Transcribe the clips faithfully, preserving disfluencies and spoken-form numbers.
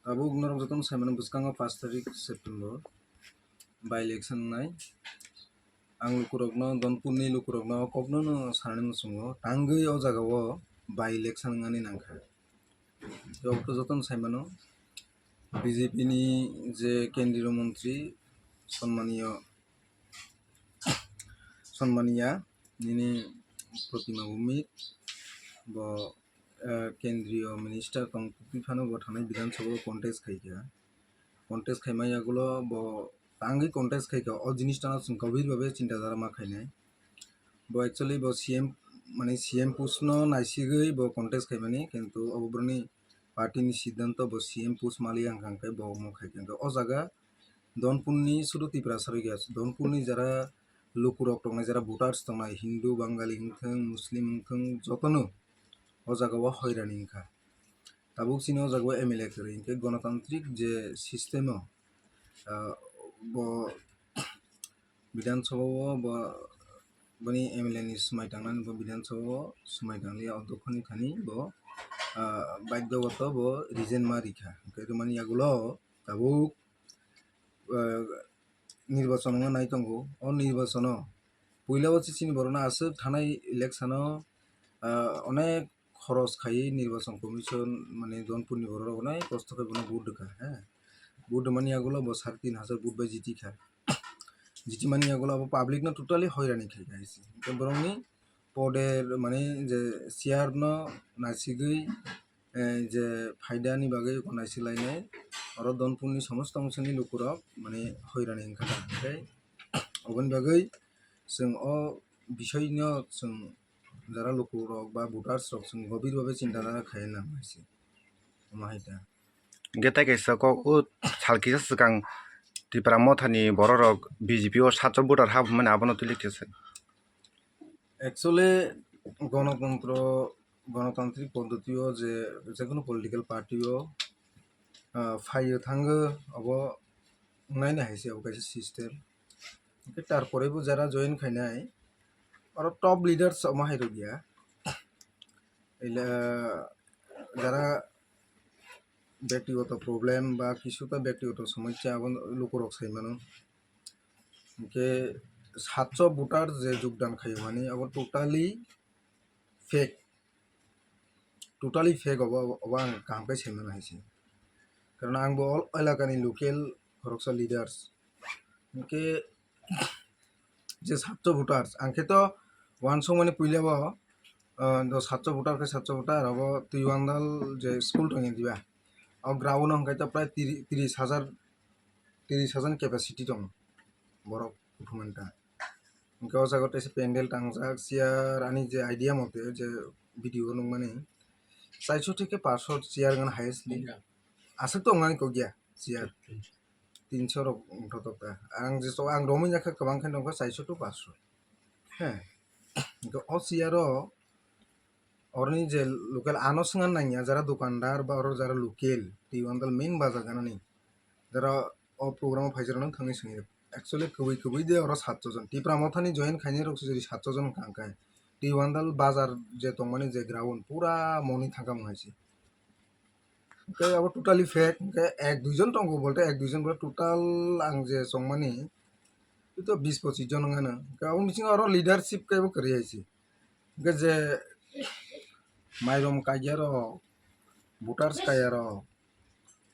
Tabuk norok jotono sai mano, bwskango pash tarik September by election wngnai. Ang lukurokno, Donpurni lukurokno o kokno no sanani muchungo, tangwi o jagao by election wngnani nangkha. Tei obo to jotono sai mano, B J P ni je kendriyo montri, sonmaniyo Sonmaniya, nini Protima Bhumik, bo, eh, kendriyo minister tong, twi phano bo thanai Bidhan Sabha o contest khaikha. Contest khaima yagulo bo tangwi contest khaikha, o jinis tano chwng gobhir bhabe chinta dhara ma khainai. Bo actually bo C M, mane C M post no naisigwi bo contest khaimani, kintu obo boroni party ni siddhanto, bo C M post maliya hwnkha hwnkhe bo omo khaikha. O jaga Donpurni sudu Tiprasa rwgya, Donpurni jara lukurok tongnai, jara voters tongnai, Hindu, Bangali wngthung, Muslim wngthung, jotono o jagao hoirani wngkha. Tabuk chini o jagao M L A kwrwi, hinkhe gonotantrik je system o, ah, bo Bidhan Sabha o bo, boni M L A ni swmai tangnani bo Bidhan Sabha o swmai tangliya, o dokhani thani bo, ah, baidhyogoto bo resign ma rikha. Hinkhe rwmani yagulo tabuk, ah, nirbachon wngna nai tongo. O nirbachono puila o chini borokno aswk thanai election o, ah, onek khoros khaiwi nirbachon commission, mane Donpurni borok rok onek kosto khe bono vote rwkha, he. Vote rwmani yagulo bo sare tin hajar vote bai jitikha. Jitimani yagulo abo public no totally hoirani khaikha hai se. Hinkhe borokni poder, mane je chair no naisigwi, eh, je phaida ni bagwi naisiglainai, oro Donpurni somosto ongsoni lukurok mane hoirani wngkha. Hinkhe oboni bagwi chwng o bisoi no chwng jara lukurok ba voters rok chwng gobhir bhabe chinta dhara khaina nang hai se. Omo hai ta. Hingke tai kaisa kok o sal kisa swkang Tipra Mothani borok rok B J P o satso voter habmani abono twi kisa. Actually, gonotantro, gonotantrik poddoti o je, jekunu political party o, ah, phaiyo thango, abo wngnai hai se, abo kaisa system. Hingke tarpore bo jara join khainai, oro top leaders omo hai rwgya. Ila jara bektigoto problem ba kisu ta bektigoto somosya abo lukurok sai mano. Hingke satso voter je jogdan khaimani abo totally fake, totally fake obo, obo ang kaham khe sai mano hai se. Karon ang bo ol elakani local khoroksa leaders. Hingke je satso voters, ang khe to uansukmani puila bo, ah, do satso voter khe satso voter, abo Twiwandal je school tongya diba, o ground o hwnkhe to prai tiri-, tiris hajar, tiris hajar capacity tongo borok kuthumani ta. Hwnkhe o jaga o teisa pendel tangjak, chair, ani je idea mote je video o nukmani, chairso theke parsho chair gana highest ni. Aswk to wngnani kok ya chair. Tinso rok wngthotok ta. Ang jeso ang romwi jakha kwbang khe nokha chairso to parsho. He. Hwnkhe o chair o oroni je local ano swngan nangya jara dukandar ba oro jara local Twiwandal main bazar ganani. Jara o program o phaijak rok thangwi swngi. Actually kwbwi kwbwi de oro satso jon. Tipra Mothani join khainai rok se jodi satso jon wngkha hwnkhe. Twiwandal bazar je tongmani je ground pura moni thangkha mung hai se. Hwnkhe abo totally fake, hwnkhe ek dui jon tongo, bolte ek dui jon bolte total ang je chongmani, ito bis pochis jon wngano. Hwnkhe abo bisingo oro leadership khe bo kwrwi hai se. Hwnkhe je mairum kaiya rok, voters kaiya rok,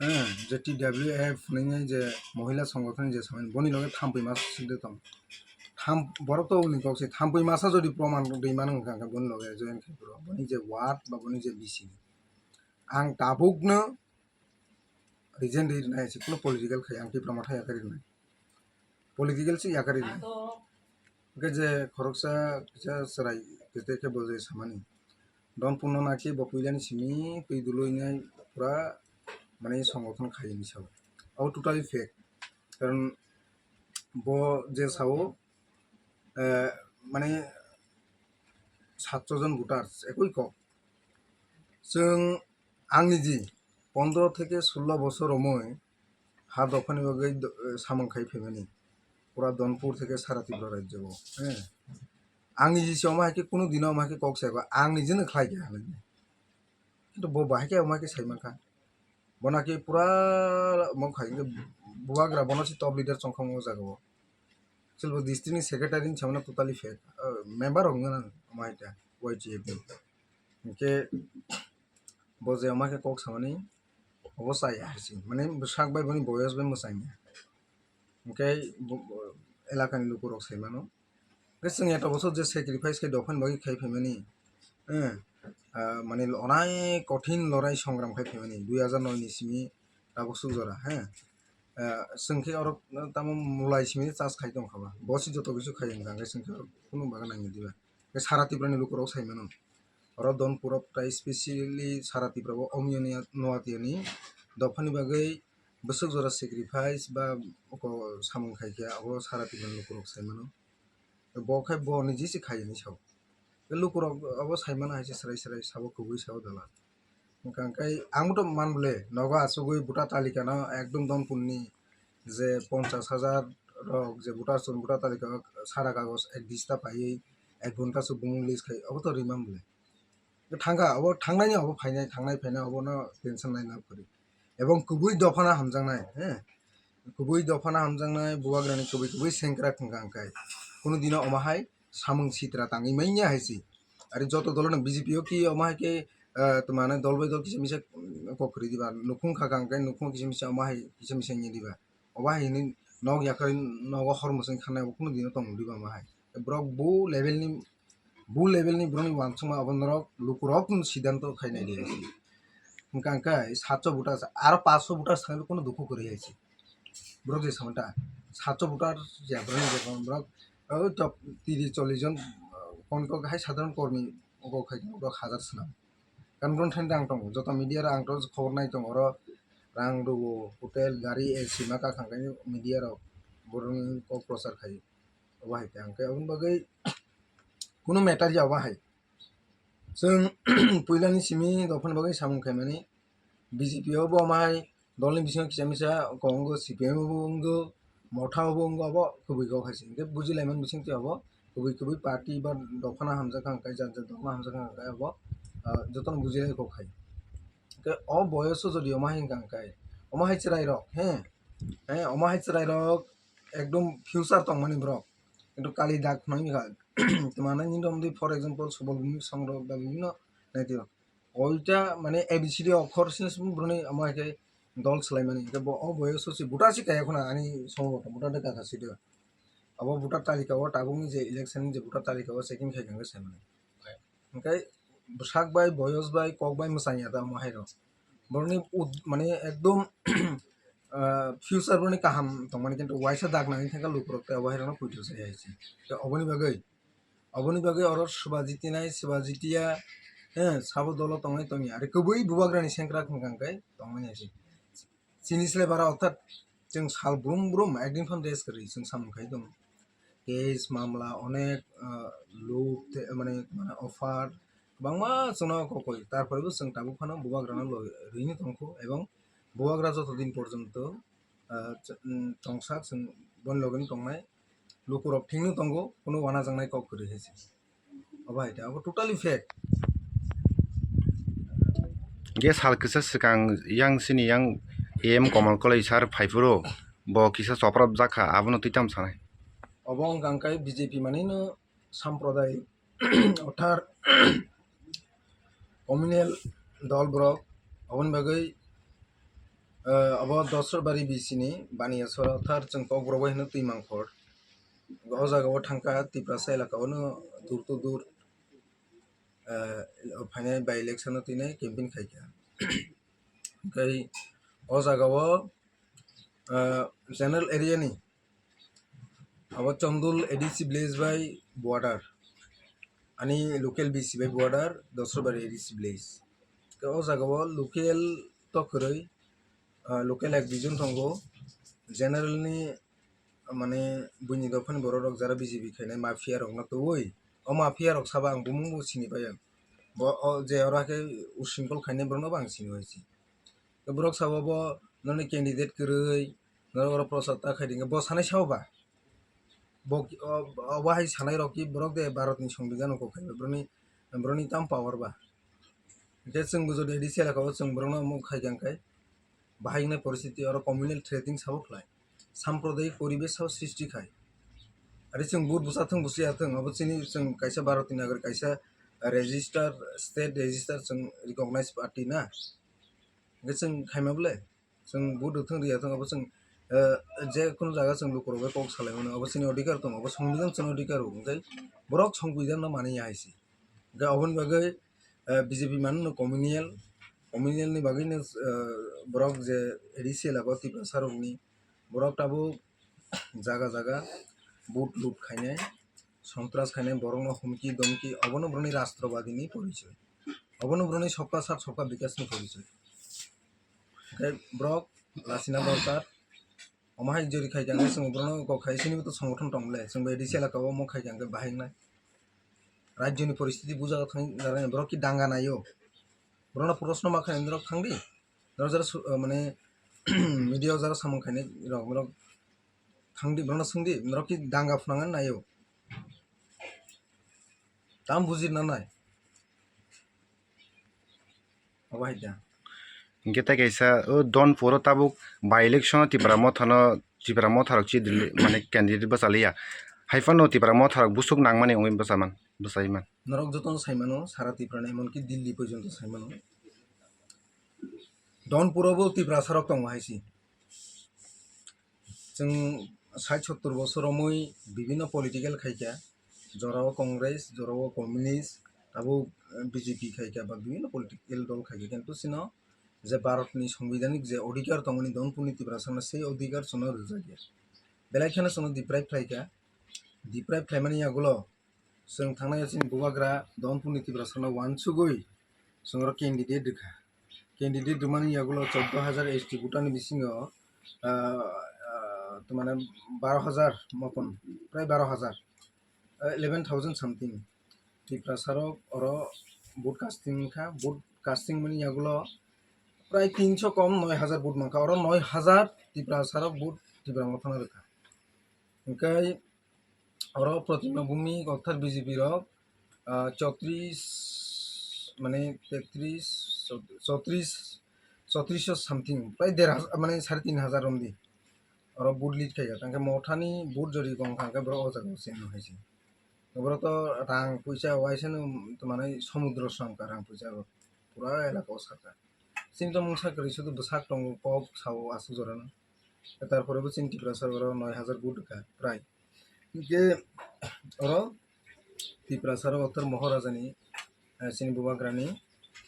eh, je T W F hwnwi je mohila songothon je samani, boni loge thampui masa swk de tong. Tham-, borok to uni kok se thampui masa jodi proman rwui mano wngkha, hwnkhe boni loge join khai phuru, boni je ward ba boni je B C. Ang tabukno resign rwi rwnai se, kuno political khai ang Tipra Motha yakarwi rwnai. Political se yakarwi rwnai. Hwnkhe je khoroksa kisa chwrai kete khe bo je samani. Donpurno nakhe bo puilani simi twi dului nai pura mane songothon khai hinwi sao. Abo totally fake. Karon bo je sao, eh, mane satso jon voters ekoi kok. Chwng ang niji pondro theke sullo bosor romwi ha dophani bagwi do-, samung khai phaimani. Pura Donpur theke sara Tripura rajyo o, eh. Ang niji se omo hai khe kunu dino omo hai khe kok sai ba, ang nijino khlai kha hinwi. Kintu bo bahai khe omo hai khe sai mankha. Bona khe pura mok hai khe bubagra bono se top leader chongkha o jaga o. Chwlbo district ni secretary ni samano totally fake. Ah, member rok wngna nang omo hai ta Y G F ni. Hinkhe bo je omo khe kok samani obo chaya hai se. Mane bwsak bai boni boyos bai mwchangya. Hinkhe bo, bo elakani lukurok sai mano. Hwnkhe chwng eto bosor je sacrifice khe dophani bagwi khai phaimani, eh, ah, mane onai kothin lorai songram khai phaimani, dui hajar noi ni simi tabuk suk jora, he. Ah, chwng khe oro tamo mulai simi charge khai tong kha ba. Bo se joto kisu khai wngkha, hwnkhe chwng khe oro kunu bagan nangya diba. Hwnkhe sara Tripura ni lukurok sai mano. Oro Donpuro tai specially sara Tripura o Omiyo ni Noatia ni dophani bagwi bwswk jora sacrifice ba oko samung khai khe abo sara Tripura ni lukurok sai mano. Bo khe bo niji se khai hinwi sao. Tei lukurok abo sai mano hai se swrai swrai sabo, kubui sao dala. Hwnkha khe ang bo to man bole nogo achugwi voter talika no ekdom Donpur ni je ponchas hajar rok je voter chwng voter talika o sara kagoj ek dista paiwi ek ghonta se bumung list khai obo to rima bole. Thangkha, obo thangnai ni obo phainai, thangnai phainai obo no tension naina kwrwi. Ebong kubui dophano hamjaknai, he. Kubui dophano hamjaknai, bubagrani kubui kubui sengkrak wngkha hwnkhe. Kunu dino omo hai samung sitra tangwi manya hai se. Ari joto dolo no B J P o ki omo hai khe, ah, tma hwnwi dol bai dol kisa misa, mm, kok kwrwi diba, nukhung kha kha hwnkhe nukhung kisa misa omo hai kisa misa wngya diba. Obo hai hinwi nok yakarwi nogo hor mwswng khanai, obo kunu dino tong diba omo hai. Borok bo level ni, bo level ni borok ni uansukma obo norok lukurok no siddhanto khai nai di hai se. Hwnkha hwnkhe satso voter aro paanch so voter thangwi kunu dukhu kwrwi hai se. Borok je samani ta satso voter ya borok ni je borok o top tris chollish jon, ah, kon kok hai sadharon kormi obo khai borok hajar swnam. Kan bron thaini ang tongo, joto media rok ang to khobor nai tongo, oro rang rwo, hotel, gari, A C ma kakhang khe media rok borokni kok prochar khai, obo hai khe ang khe aboni bagwi kunu matter ya obo hai. Chwng puilani simi dophani bagwi samung khaimani B J P o bo omo hai dolni bisingo kisa misa kok wngo, C P M bo wngo, Motha bo wngo, abo kubui kok hai se. Hinkhe bujilaimani bisingtwi abo kubui kubui party ba dophano hamjakha hwnkhe, jat jat dophano hamjakha hwnkhe abo, ah, jotono bujilai kok hai. Hinkhe o boyoso jodi omo hai wngkha hwnkhe, omo hai chwrairok, he, he, omo hai chwrairok ekdom future tongmani borok, kintu kali dak phunukya kha. Tma hwnwi nini romwi, for example, Subal Bhumik Song rok ba bibhinno naitwi rok. Oita mane A B C D okhor sini sini boroni omo hai khe dol swlaimani. Hinkhe bo o boyoso se buta se kaya khuna ani somo bo buta de kaka se de. Abo buta talika o tabukni je election ni je buta talika o checking khai khe sai mani. Hinkhe bwsak bai, boyos bai, kok bai mwchang ya da omo hai rok. Boroni ud-, mane ekdom, ah, future boroni kaham tongmani, kintu waisa dak nangwi thangkha lukurok tei obo hai rokno puitosai hai se. Tei oboni bagwi Oboni bagwi oro swbajitinai, swbajitiya, eh, sabo dolo tongnai tongya. Ari kubui bubagrani sengkrak hwnkha hwnkhe tongnai hai se. Chini sle bara orthat chwng sal brum brum ekdin phano rest kwrwi chwng samung khai tongo. Case, mamla, onek, ah, luk, te-, mane, mane offer, kwbangma chwngno kokoi. Tarpore bo chwng tabuk phano bubagrano loi rwini tongkho ebong bubagra joto din porjonto, ah, ch-, mm, tongsa chwng boni logeno tongnai. Lukurok thwngno tongo, kunu wanajaknai kok kwrwi hai se. Obo hai khe, abo totally fake. Ge sal kisa swkang yang sini yang A M Komal Kolai sir phai phuru bo kisa choprop jak kha, abono twi tamo sanai. Obo wngkha hwnkhe B J P manino samprodayo orthat communal dol borok, oboni bagwi, eh, abo Dosrabari B C ni Baniyasora orthat chwng Kokborok bai hino Twimangkhor. O jaga o thangkha Tiprasa elaka o no door to door, eh, phainai by election o twinai campaign khaikha. Tei o jaga o, eh, general area ni abo Chondul A D C village bai border, ani local B C bai border, Dosrabari A D C village. Tei o jaga o local to kwrwi, ah, local ek dijon tongo, general ni, mane, buini dophani borok rok jara B J P khainai mafia rok no tubui, o mafia rok sabo ang bumung bo sini pai ang. Bo o je oro khe usingkol khainai borok no bo ang sini pai si. Tei borok sabo bo noni candidate kwrwi, norok oro prochar ta khai di, bo sanai sabo ba? Bo, o, o bahai sanai rok ki borok de Bharat ni Songbidan o kok khai ba, boroni, boroni tam power ba? Hingke chwng bo jodi A D C elaka o chwng borok no omo khai kha hingke, bahai wngnai poristiti oro communal threating sabo khlai, sampradayik poribesh sabo srishti khai. Ari chwng vote bwsa thwng bwswi ya thwng, abo chini chwng kaisa Bharati nagorik, kaisa register, state register chwng recognized party na. Hwnkhe chwng khaima bwle? Chwng vote rwthwng rwya thwng abo chwng, eh, je kunu jaga chwng lukurok bai kok salai mano, abo chini odhikar tongo, abo songbidhan chini odhikar o, hwnkhe borok songbidhan no mani ya hai se. Hwnkhe aboni bagwi, eh, B J P mano no communal, communal ni bagwi no, eh, borok je A D C elago Tiprasa rokni borok tabuk jaga jaga vote loot khainai, sontras khainai, borokno humki domki, obono borokni rastro badi ni porichoi, obono borokni sobka sath sobka bikas ni porichoi. Hwnkhe borok lachina dorkar. Omo hai jori khai khe ang chwng borokno kok khai, chini bo to songothon tong le, chwng bo A D C elaka o omo khai khe ang khe bahai wngnai. Rajyoni poristiti bujak thang, borok ki danga naio? Borokno proshno ma khai, norok thang di. Norok jara su-, mane, media o jara samung khainai rok, norok thang di, borokno swng di, norok ki danga phwnang naio? Tam bujir nanai. Obo hai da. Hingke tai kaisa, o Donpuro tabuk by election o Tipra Mothano, Tipra Motharok chi dili, mane candidate bwchaliya. Haiphano Tipra Motharok busuk nangmani wngwi bwchaman, bwchaiman. Norok jotono saimano, sara Tiprano, emonki Delhi porjonto saimano. Donpuro bo Tiprasarok tongo hai si. Chwng sait sottor bosor romwi bibinno political khaikha, jorao Congress, jorao Communist, tabuk B J P khaikha, ba bibinno political dol khaikha, kintu chwngno je Bharatni songbidhanik je odhikar tongmani Donpurni Tiprasano sei odhikar chwngno rwjakya. Belai kheno chwngno deprive khlaikha, deprive khlaimani yagulo chwng thangnai chini bubagra Donpurni Tiprasano uansugwi chwngno candidate rwkha. Candidate rwmani yagulo chordo hajar S T voter ni bisingo, ah, ah, mane baro hajar moton, prai baro hajar, ah, eleven thousand something Tiprasarok oro vote casting wngkha. Vote casting mani yagulo prai tinso kom noi hajar vote mankha. Oro noi hajar Tiprasarok vote Tipra Mothano rwkha. Hwnkhe oro Pratima Bhumik orthat B J P rok, ah, chotris, mane tetris, chotris, chotris something, prai der hajar, mane sare tin hajar romdi. Oro vote lead khaikha, tangkhe Mothani vote jori kong kha, hwnkhe borok o jaga o chenno hai se. Borok to rang puisa waisano, mane somudro songkha rang puisa rok, pura elaka o sakha. Chini to mungsa kwrwi sudu bwsak tongo, kok sao aswk jorano. Tarpore bo chini Tiprasa oro noi hajar vote rwkha prai. Hingke oro Tiprasa rok Uttor Maharaja ni, eh, chini bubagra ni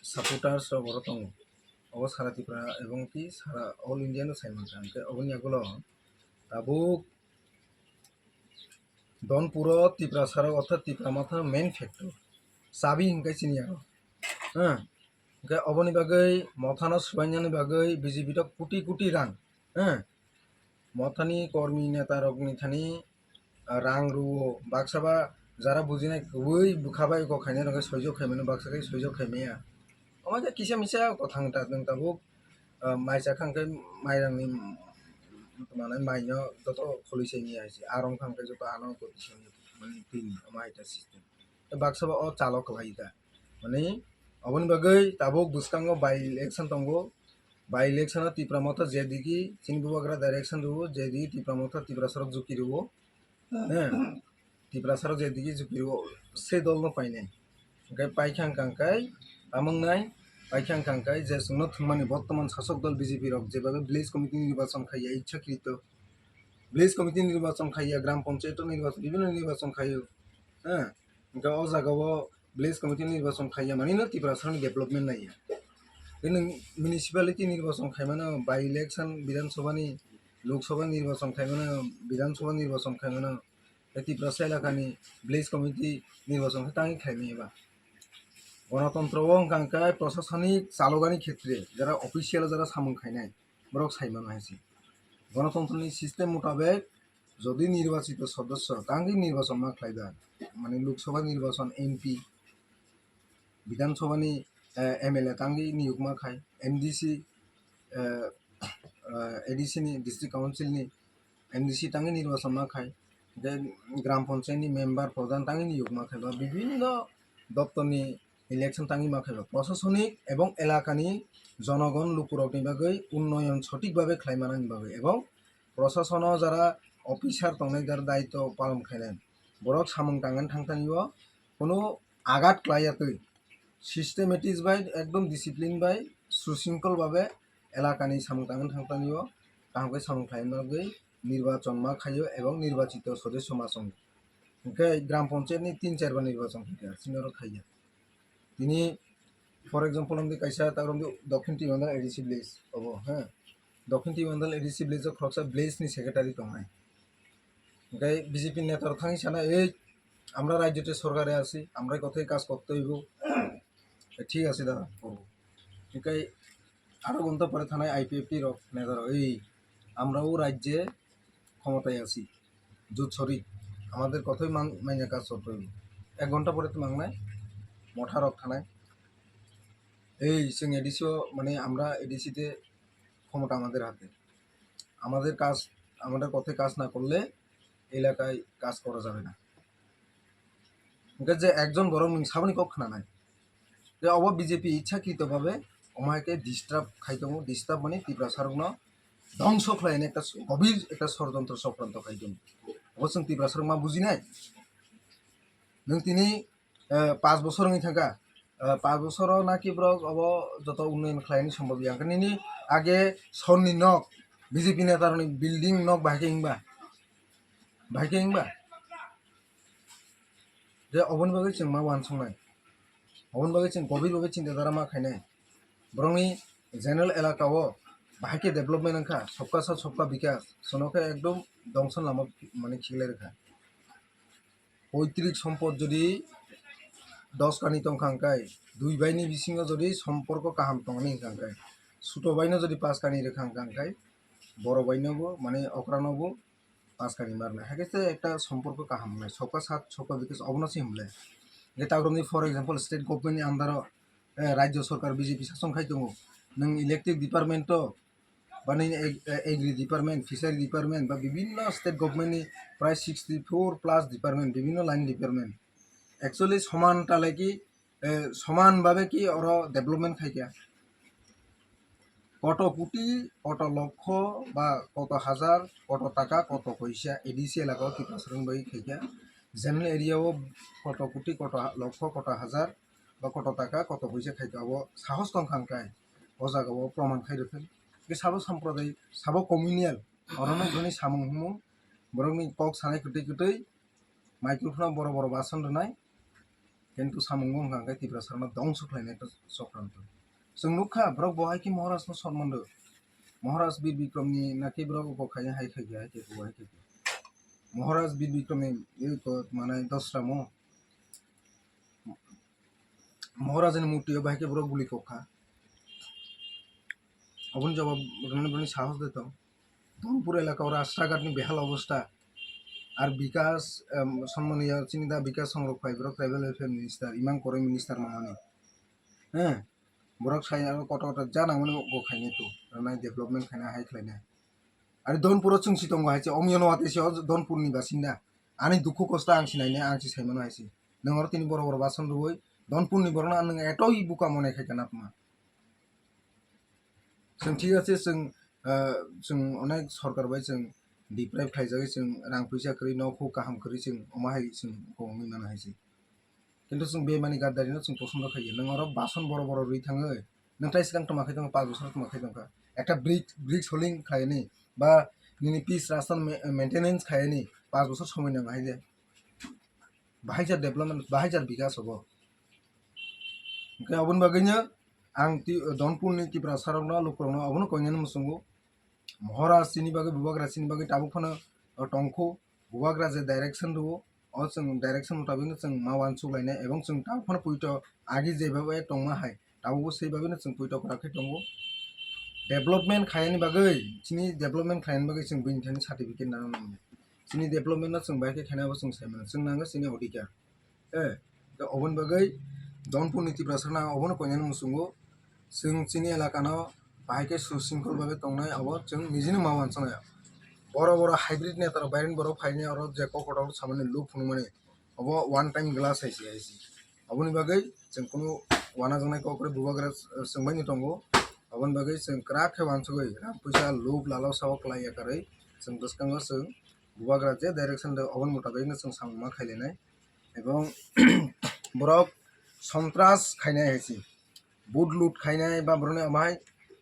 supporters rok oro tongo. Obo sara Tripura ebong ki sara all India no sai mankha. Hingke oboni yagulo tabuk Donpuro Tiprasarok orthat Tipra Motha main factor, chabi hingke chini aro. Hwnkhe oboni bagwi Mothano swbainani bagwi B J P rok koti koti rang, Mothani kormi netarokni thani, ah, rang rwo, baksa ba jara bujinai kwbwi bwkha bai kok khainai rok khe soijak khaimano, baksa khe soijak khaimaya. Omo khe kisa misa kwthang ta nwng tabuk, ah, mai chakha hwnkhe mairangni, mm, manai maino joto kholi se ni hai se. Arong kha hwnkhe joto ano koti se ni mani twi ni omo hai ta system. Tei baksa ba o chalo kwlai ta. Mani oboni bagwi tabuk bwskango by election tongo. By election o Tipra Motha jedigi chini bubagra direction rwo, jedigi Tipra Motha Tiprasarok juki rwo. Heh, Tiprasarok jedigi juki rwo, se dol no painai. Hwnkhe paikha hwnkha hwnkhe, tamo wngnai, paikha hwnkha hwnkhe je chwngno thwngmani bottoman sasok dol B J P rok jebabe village committee nirbachon khaiya, ichhakrito village committee nirbachon khaiya, gram panchayat nirbachon, bibhinno nirbachon khaio. Heh, hwnkhe o jaga o village committee nirbachon khaiya manino Tiprasarokni development naiya. Tei nwng municipality nirbachon khaimano, by election Bidhan Sabha ni, Lok Sabha nirbachon khaimano, Bidhan Sabha nirbachon khaimano, tei Tiprasa elakani village committee nirbachon khe tangwi khaimani ba. Gonotontro o wngkha hwnkhe prosasonik chalogani khetre jara official jara samung khainai borok saimano hai se. Gonotontroni system mutabek jodi nirbachito sodosyo tangwi nirbachon ma khlai da, mane Lok Sabha nirbachon, M P, Bidhan Sabha ni, eh, M L A tangwi niyok ma khai, M D C, eh, eh, A D C ni, District Council ni M D C tangwi nirbachon ma khai, then Gram Panchayat ni member, pradhan tangwi niyok ma khai, ba bibhinno doptor ni election tangwi ma khaiba, prosasonik ebong elakani jonogon lukurokni bagwi unnoyon sothik bhabe khlaima nangni bagwi ebong prosasono jara officer tongnai, jara daitto palon khlainai, borok samung tangani thangthanio kuno agat klaiya twi systematic bai ekdom discipline bai sushrinkol bhabe elakani samung tangani thangthanio kaham khe samung khlaina bagwi nirbachon ma khaio ebong nirbachito sodesyo ma chongo. Hwnkhe gram panchayat ni tin char bar nirbachon khaikha, sini oro khaiya. Tini, for example, wngdi kaisa, ta wngdi Dokhin Timandal A D C village obo, ha? Dokhin Timandal A D C village o khoroksa village ni secretary tongnai. Hwnkhe B J P neta rok thangwi sana, "Ei, আমরা রাজ্যতে সরকারে আছি, আমরা কথাই কাজ করতে হইব।" ঠিক আছে দাদা, করব। Hwnkhe আঠারো ঘন্টা পরে থানায় I P F T rok neta rok, "এই, আমরাও রাজ্যে ক্ষমতায় আছি, জুট সরি, আমাদের কথাই মান-, মাইনে কাজ করতে হইব।" এক ঘন্টা পরে তো মাংনায় মঠা রক থানায়, "এই, সিং এডিসিও, মানে, আমরা এডিসিতে ক্ষমতা আমাদের হাতে, আমাদের কাজ, আমাদের কথায় কাজ না করলে এলাকায় কাজ করা যাবে না।" Hwnkhe je ekjon borok nwng saboni kok khwnanai. Je obo B J P ichhakrito bhabe omo hai khe disturb khai tongo, disturb mani Tiprasa rokno dhongso khlaina ekta gobhir ekta sorojontro chokranto khai tongo. Obo chwng Tiprasa rok ma bujinai? Nwng tini, eh, panch bochor wngwi thangkha, eh, panch bochoro naki borok obo joto unnoyon khlaini sombhob ya, hwnkhe nini age sorni nok, B J P netarokni building nok bahai khe wngba? Bahai khe wngba? Je oboni bagwi chwng ma uansuknai, oboni bagwi chwng gobhir bhabe chinta dhara ma khainai. Borokni general elaka o bahai khe development wngkha, sabka saath sabka bikas, sono khe ekdom dongson lama mane khiklai rwkha. Poitrik sompot jodi dos kani tongkha hwnkhe, dui baini bisingo jodi somporko kaham tongmani wngkha hwnkhe, suto baino jodi pas kani rwkha hwnkha hwnkhe, boro bainobo mane okranobo pas kani marnai. Hai khe se ekta somporko kaham wngnai, sabka saath sabka bikas obono se hwnle. Hwnkhe ta borokni, for example, state government ni under o, eh, rajya sarkar B J P sasong khai tongo, nwng electric department o ba nini ag-, eh, agri department, fishery department ba bibinno state government ni prai sixty four plus department, bibinno line department. Actually, soman talai ki, eh, soman bhabe ki oro development khaikha. Koto koti, koto lokho ba koto hajar, koto taka, koto poisa A D C elaka o Tiprasa rokni bagwi khaikha. General area o koto koti, koto ha-, lokho, koto hajar, ba koto taka, koto poisa khaikha, abo sahos tong kha hwnkhe o jaga o proman khai rwkha. Hwnkhe sabo sampradayik, sabo communal, orono bini samung humung, borokni kok sanai kwtwi kwtwi, microphone o boro boro bason rwnai, kintu samung wngkha hwnkhe Tiprasa rokno dongso khlainai chokranto. Chwng nukha, borok bo hai khe Maharaj no sonman rw, Maharaj Bir Bikrom ni naki borok bo khai hai khai hai khe bo hai khe. Maharaj Bir Bikrom ni eko manai dosra mo. Maharaj ni murti o bahai khe borok guli kok kha. Oboni jawab rwnani boroni sahos de tong. Dhonpur elaka o Rastaghat ni behal obostha. Ar Bikas, em, Sonmaniya chini da Bikas Songrok phai borok tribal welfare minister, imang koroi minister mangmani. He, borok sai aro kotor kotor ja nangmani go khainai tu, rwnai development khainai hai khlainai. Ari Dhonpuro chwng si tongo hai se, omyono watwi se o Dhonpurni basinda. Ani dukhu kosto ang si nainai, ang si saimano hai se. Nwng oro tini boro boro bason rwui Dhonpurni borokno nwng etoi buka monai khai kana tuma. Chwng thik ache, chwng, ah, chwng onek sorkar bai chwng deprive khlaijagwi, chwng rang puisa kwrwi, nok huk kaham kwrwi chwng omo hai chwng kongwi mano hai se. Kintu chwng bemani gaddarino chwng posondo khaiya. Nwng oro bason boro boro rwi thangwi, nwng tai swkang tongma khai tongkha, panch bosor tongma khai tongkha. Ekta brick, brick soling khlaini, ba nini pitch rasta ma-, maintenance khaini, panch bosor somoi nango hai de. Bahai jar development, bahai jar bikas obo. Hwnkhe oboni bagwino ang ti-, Dhonpurni Tiprasa rokno, lukurokno obono koinani muchungo. Maharaj chini bagwi, Bubagra chini bagwi tabuk phano, o, tongkhu. Bubagra je direction rwo, o chwng direction mutabikno chwng ma uansuk lainai, ebong chwng tabuk phano poito agi jebhabe tongma hai, tabukbo sei bhabeno chwng poito kwrak khe tongo. Development khainani bagwi, chini development khainani bagwi chwng bini thani certificate nana nango. Chini development no chwng bai khe khainai abo chwng sai mano, chwng nango chini odhikar. Eh, to oboni bagwi Dhonpurni Tiprasa rokno ang obono koinani muchungo, chwng chini elakano bahai khe sushrinkol bhabe tongnai, abo chwng nijini ma uansuknai. Boro boro hybrid neta rok, bairen borok phainai oro je kok kotor samani luk phunukmani, obo one time glass hai se, hai se. Aboni bagwi chwng kunu wanajaknai kok rwi bubagra, eh, chwng baino tongo. Aboni bagwi chwng kwrak khe wansugwi rang puisa lub lalo sao kwlai ya karwi chwng bwskango chwng bubagra je direction rw aboni mutabikno chwng samung ma khailainai. Ebong borok sontras khainai hai se, vote loot khainai ba borokni amahai,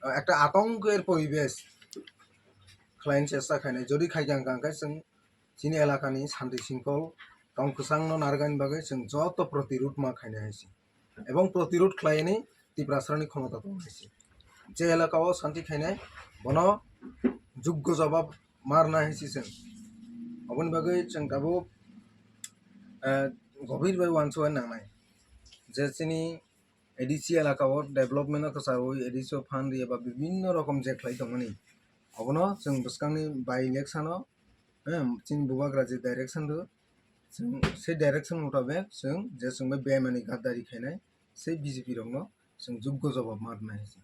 eh, ekta atongker poribesh khlaina chesta khainai. Jodi khaikha hwnkha hwnkhe chwng chini elakani shanti shringkhol tong kwchangno narwknani bagwi chwng joto protirud ma khainai hai se. Ebong protirud khlainani Tiprasarani khomota tongo hai se. Je elakao shanti khainai bono juggo jobab ma rwnai hai se chwng. Aboni bagwi chwng tabuk, eh, gobir bai wansugwi nangnai. Je chini A D C elakao development-o kwcharwi A D C-o fund rwya ba bibinno rokom je khlai tongmani, abono chwng bwskangni by election-o, eh, chini bubagra je direction rw, chwng se direction mutabik chwng je chwng bai bemani gaddari khainai se B J P rokno chwng juggo jobab ma rwnai hai se.